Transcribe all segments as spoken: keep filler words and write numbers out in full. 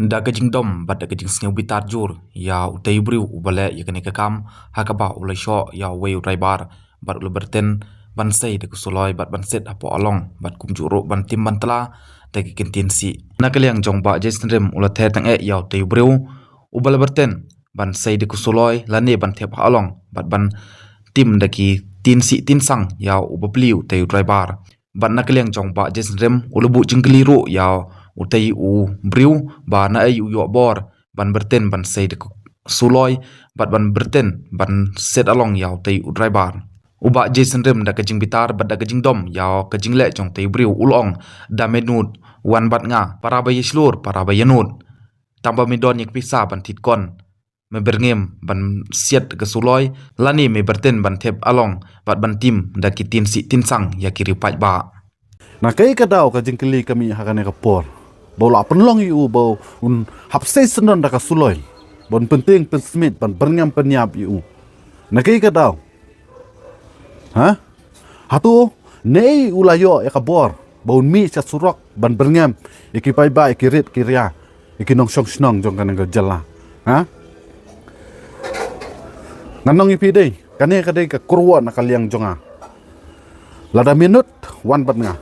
Da ka jingdom bad da ka jingsngewbitar jur ïa utei u briew uba leh ïa kane ka kam, ha kaba u la shoh ïa uwei u driver bad u la byrten ban sei da ka suloi bad ban set hapoh along bad kumjuh ruh ban tim ban tla da ki ktien sih. Na ka liang jong Bah Jason Rim, u la theh tang eh ïa utei u briew uba la byrten ban sei da ka suloi lane ban thep ha along bad ban tim da ki ktien sih ktien sang ïa uba plie utei u driver. Bad na ka liang jong Bah Jason Rim, u la buh jingkylli ruh ïa utei u briew ba naei u ïoh bor ban byrten ban sei da ka suloi bad ban byrten ban set along ïa utei u driver. U Bah Jason Rim da ka jingbitar bad da ka jingdom ïa ka jingleh jong utei u briew, u la ong: "Da me nud, wan bad nga, para ba ïa shlur, para ba ïa nud. Tang ba me don ïa ka pisa ban thied kon, me byrngem ban siat ka suloi lane me byrten ban thep along bad ban tim da ki ktien sih ktien sang ïa ki riew paidbah." Na kaei ka daw ka jingkylli ka mih ha kane ka por ba u la pynlong ïa u ba un hap sei syndon da ka suloi, ba un pyntieng pynsmit ban byrngem pynïap ïa u? Na kaei ka daw? Ha? Hato naei u la ïoh ïa ka bor ba un mih sha surok ban byrngem ïa ki paidbah, ïa ki rit ki ria, ïa ki nongshong shnong jong kane ka jylla? Ha? Ngan ong ïa phi dei, kane ka dei ka kyrwoh na ka liang jong nga. Lada me nud, wan bad nga,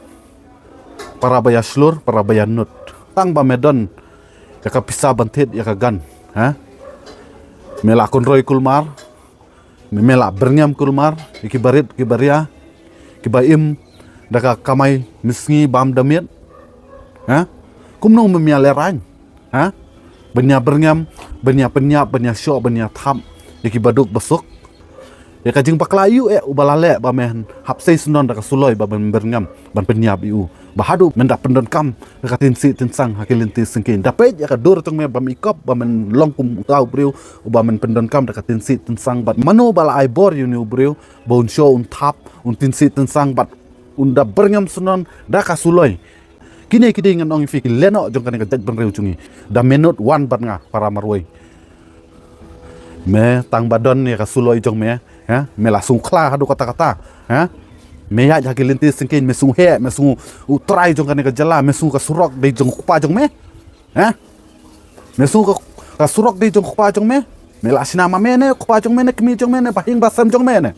para ba ïa shlur, para ba ïa nud. Tang ba me don ïa ka pisa ban thied ïa ka gun, ha? Me la kynroi kulmar, me, me la byrngem kulmar ïa ki barit ki baria kiba im da ka kamai misngi bam da miet. Ha? Kumno me, me ïa lehraiñ? Ha? Ban ïa byrngem, ban ïa pynïap, ban ïa shoh, ban ïa thap ïa ki baduk basuk. Ïa ka jingbakla ïa u eh uba la leh ba men hap sei syndon da ka suloi ba men byrngem ban pynïap ïa u, ba haduh men da pyndonkam da ka ktien sih ktien sang ha ki lynti syngkien? Da peit ïa ka dur jong me ba me ïakop ba men long kum uta u briew uba men pyndonkam da ka ktien sih ktien sang, bad mano ba la ai bor ïa une u briew ba un shoh, un thap, un ktien sih ktien sang bad un da byrngem syndon da ka suloi? Kine ki dei, ngan ong ïa phi, ki lehnoh jong kane ka jaitbynriew jong ngi. Da me nud, wan bad nga, para marwei. Me tang ba don ïa ka suloi jong me, ha? Me la sngewkhla haduh katta katta, ha? Me ïaid ha ki lynti syngkien, me sngewheh, me sngew u trai jong kane ka jylla, me sngew ka surok dei jong u kpa jong me, ha? Me sngew ka, ka surok dei jong u kpa jong me? Me la shna ma me ne u kpa jong me ne kmie jong me ne ba hieng ba sem jong me ne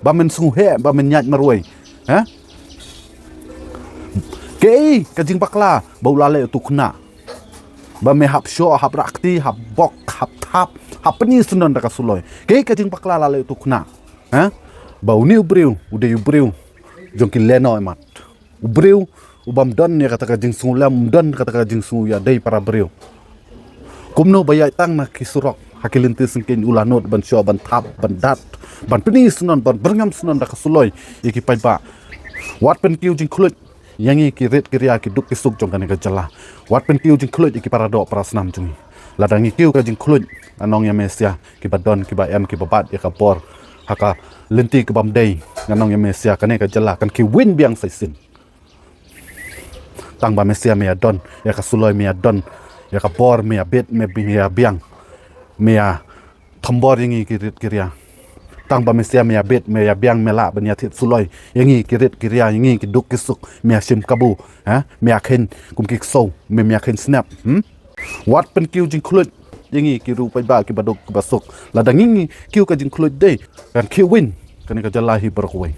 ba men sngewheh, ba men ïaid marwei, ha? Kaei ka jingbakla ba u la leh utu u khynnah ba me hap shoh, hap rah kti, hap bok, hap thap, hap pyni syndon da ka suloi? Kaei ka jingbakla la leh utu u khynnah, ha? Ba une u briew u dei u briew jong ki lehnoh mat, u briew u bym don ïa kata ka jingsngewlem, um don kata ka jingsngew ïadei para briew. Kumno ba ïaid tang na ki surok ha ki lynti syngkien u la nud ban shoh, ban thap, ban dat, ban pyni syndon, ban byrngem syndon da ka suloi ïa ki paidbah? Wat pynkiew jingkhluit ïa ngi ki rit ki ria, ki duk ki suk jong kane ka jylla. Wat pynkiew jingkhluit ïa ki para doh para snam jong ngi. Lada ngi kiew ka jingkhluit, ngan ong ïa me sia, kiba don, kiba em, kiba bat ïa ka bor ha ka lynti ka bym dei, ngan ong ïa me sia, kane ka jylla kan kiew win biang sa shisien. Tang ba me sia me ïa don ïa ka suloi, me ïa don ïa ka bor, me ïa bit, me ïa biang, me ïa thombor ïa ngi ki rit ki ria. Tang ba me sia me ïa bit, me ïa biang, me lah ban ïa thied suloi ïa ngi ki rit ki ria, ïa ngi ki duk ki suk, me ïa shim kabu, ha? Me ïa kheiñ kum ki ksew, me, me ïa kheiñ snep, hmm? Wat pynkiew jingkhluit ïa ngi ki riew paidbah kiba duk kiba suk. Lada ngi, ngi kiew ka jingkhluit dei, kan kiew win kane ka jylla hi baroh kawei.